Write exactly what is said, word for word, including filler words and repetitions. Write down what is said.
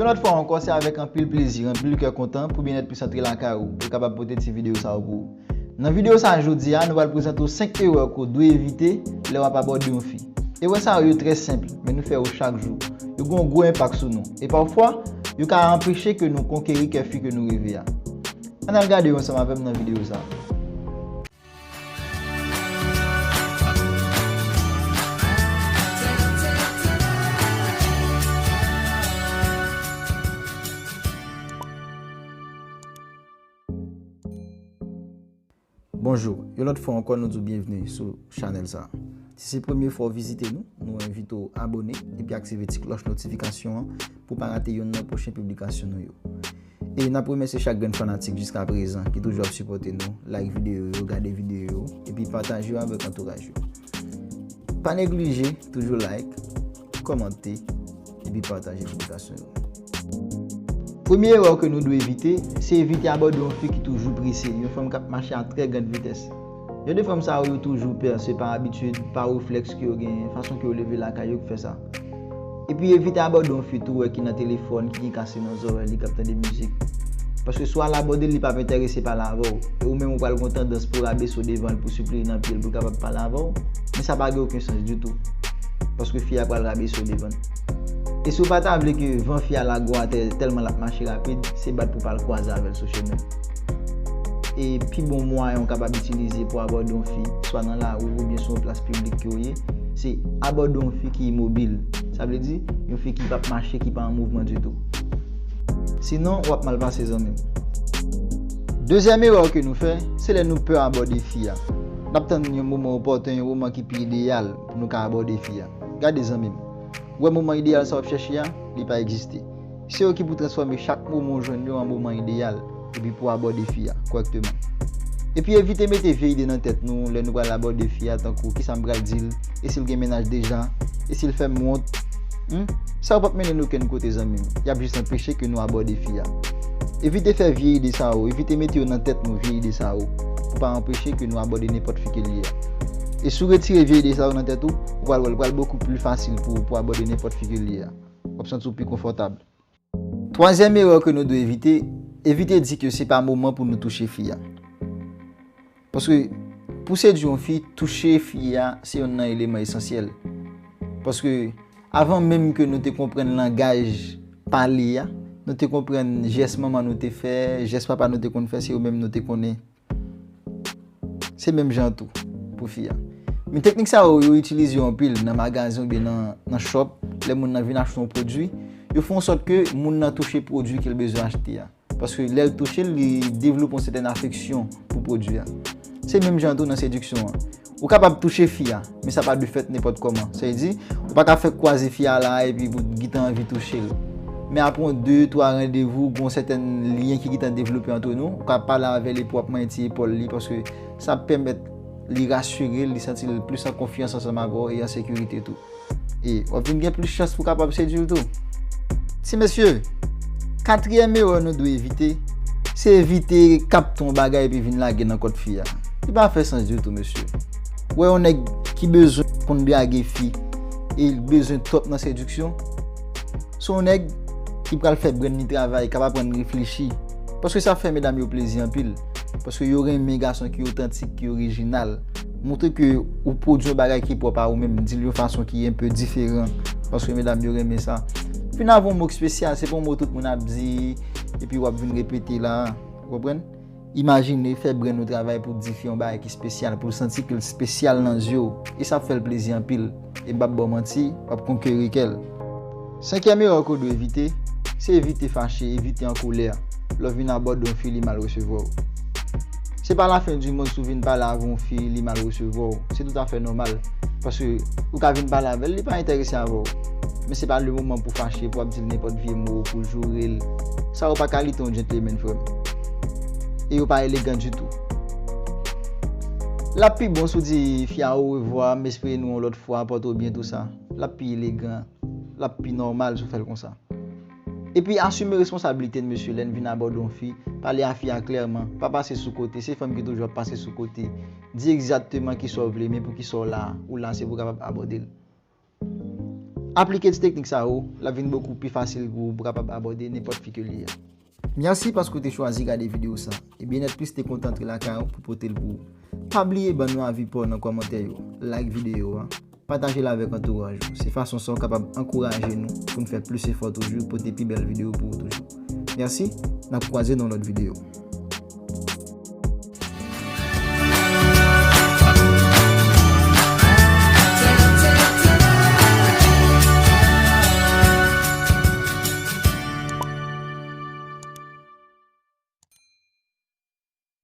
Yon lòt fwa ankò, se avèk anpil plezi, anpil kè kontan pou Byennèt Plis antre lakay ou, pou l kapab pote ti videyo sa yo pou ou. Nan videyo sa a jodi a, nou pral prezante w senk erè ke w dwe evite lè w ap abòde yon fi. Erè sa yo, yo trè senp, men nou fè yo chak jou. Yo gen yon gwo enpak sou nou. E pafwa, yo ka anpeche ke nou konkeri kè fi ke nou reve a. Ann al gade yo ansanm avè m nan videyo sa a. Bonjou, yon lòt fwa ankò nou di w byenvni sou chanèl sa a. Si se premye fwa w vizite nou, nou envite w abòne epi aktive ti klòch notifikasyon an pou w pa rate yonn nan pwochen piblikasyon nou yo. E n ap remèsye chak grenn fanatik jiskaprezan ki toujou ap sipòte nou, like videyo yo, gade videyo yo, epi pataje yo avèk antouraj yo. Pa neglije toujou like, kòmante, epi pataje piblikasyon yo. Premye erè ke nou dwe evite, se evite abòde yon fi ki toujou prese, yon fanm k ap mache a trè grand vitès. Jan de fanm sa yo, yo toujou pè, se pa abitid, pa reflèks ke yo genyen, fason ke yo leve lakay yo ki fè sa. Epi evite abòde yon fi tou wè ki nan telefòn, ki gen kase nan zòrèy li, k ap tande mizik. Paske si w al abòde l, li p ap enterese pale avè w. E ou menm ou pral gen yon tandans pou w rabese w devan l, pou w sipliye nan pye l pou l kapab pale avè w. Men sa pa gen okenn sans ditou. Paske fi a pral rabese w devan l. E si w pa ta vle ke van fi a lage w atè tèlman l ap mache rapid, se bat pou w pa al kwaze avè l sou chemen. E pi bon mwayen w kapab itilize pou abòde yon fi, swa nan lari oubyen sou yon plas piblik ke w ye, se abòde yon fi ki imobil. Sa vle di, yon fi ki p ap mache, ki pa an mouvman ditou. Sinon, w ap mal pase, zanmi m. Dezyèm erè ke nou fè, se lè nou pè abòde fi a. N ap tann yon moman opòten, yon moman ki pi ideyal pou nou ka abòde fi a. Gade, zanmi m, ou wè moman ideyal sa w ap chèche a, li pa egziste. Se yo ki pou transfòme chak moman w jwenn yo an moman ideyal, epi pou w abòde fi a kòrèkteman. Epi evite mete vye ide nan tèt nou lè nou pral abòde fi a, tankou kisa m pral di l, e si l gen mennaj deja, e si l fè m wont. Hmm? Sa yo p ap mennen n okenn kote, zanmi m. Y ap jis anpeche ke nou abòde fi a. Evite fè vye ide sa yo, evite mete yo nan tèt nou, vye ide sa yo, pou pa anpeche ke nou abòde nenpòt fi ke l ye a. E si w retire vye ide sa yo nan tèt ou, ou pral wè l pral bokou pli fasil pou ou pou abòde nenpòt fi ke l ye a. W ap santi w pi konfòtab. Twazyèm erè ke nou dwe evite, evite di ke se pa moman pou nou touche fi a. Paske pou sedui yon fi, touche fi a se youn nan eleman esansyèl. Paske avan menm ke nou te konprann langaj pale a, nou te konprann jès manman nou te fè, jès papa nou te konn fè, se yo menm nou te konnen. Se menm jan tou pou fi a. Men teknik sa yo, yo itilize yo anpil nan magazen oubyen nan, nan shop, lè moun nan vin achte yon pwodui, yo fè an sòt ke moun nan touche pwodui ke l bezwen achte a. Paske lè l touche l, li devlope yon sètèn afeksyon pou pwodui a. Se menm jan tou nan sediksyon an. Ou kapab touche fi a, men sa pa de fèt nenpòt kòman. Sa vle di, ou pa ka fèk kwaze fi a la epi pou w gentan anvi touche l. Men apre yon de, twa randevou, gen yon sètèn lyen ki gentan devlope ant nou, ou ka pale avè l epi w ap manyen ti epòl li, paske sa ap pèmèt li rasire l, li santi l plis an konfyans ansanm avè w e an sekirite tou. E w ap vin gen plis chans pou w kapab sedui l tou. Ti mesye, katriyèm erè nou dwe evite, se evite kapte yon bagay epi vin lage nan kòt fi a. Li pa fè sans ditou, mesye. Ou wè yon nèg ki bezwen konn drage fi e l bezwen twòp nan sediksyon, se yon nèg ki pral fè brenn li travay, k ap aprann reflechi. Paske sa fè medam yo plezi anpil. Paske yo renmen gason ki otantik, ki orijinal. Montre ke ou pwodui yon bagay ki pwòp a ou menm, di l yon fason ki enpe diferan. Paske medam yo renmen sa. Vin avè yon mo k espesyal, se pa yon mo tout moun ap di, epi w ap vin repete la. Ou konprann? Imajine, fè brenn ou travay pou w di fi yon bagay ki espesyal, pou l santi ke l espesyal nan zye w. E sa ap fè l plezi anpil. E m p ap ba w manti, w ap konkeri kè l. Senkyèm erè ke w dwe evite, se evite fache, evite an kolè. Lè w vin abòde yon fi, li mal resevwa w. Se pa lafen di monn si w vin pale avè yon fi, li mal resevwa w. Se toutafè nòmal. Paske ou ka vin pale avè l, li pa enterese avè w. Men se pa le moman pou fache, pou w ap di l nenpòt vye mo, pou w joure l. Sa yo pa kalite yon gentleman, frè m. E yo pa elegan ditou. L ap pi bon si w di fi a orevwa, m espere nou yon lòt fwa, pòte w byen, tou sa. L ap pi elegan, l ap pi nòmal si w fè l konsa. Epi asime responsablite n, mesye, lè n vin abòde yon fi, pale a fi a klèman, pa pase sou kote, se fanm ki toujou ap pase sou kote. Di egzakteman kisa w vle, men poukisa w la, ou la se pou w kapab abòde l. Aplike ti teknik sa yo, l ap vin bokou pi fasil pou ou, pou w kapab abòde nenpòt fi ke l ye a. Mèsi paske w te chwazi gade videyo sa. E Byennèt Plis te kontan antre lakay ou pou pote l pou ou. Pa bliye ban nou avi pa w nan kòmantè yo, like videyo a, pataje l avèk antouraj ou. Se fason sa w kapab ankouraje nou pou n fè plis efò toujou, pote pi bèl videyo pou ou toujou. Mèsi, n ap kwaze nan lòt videyo.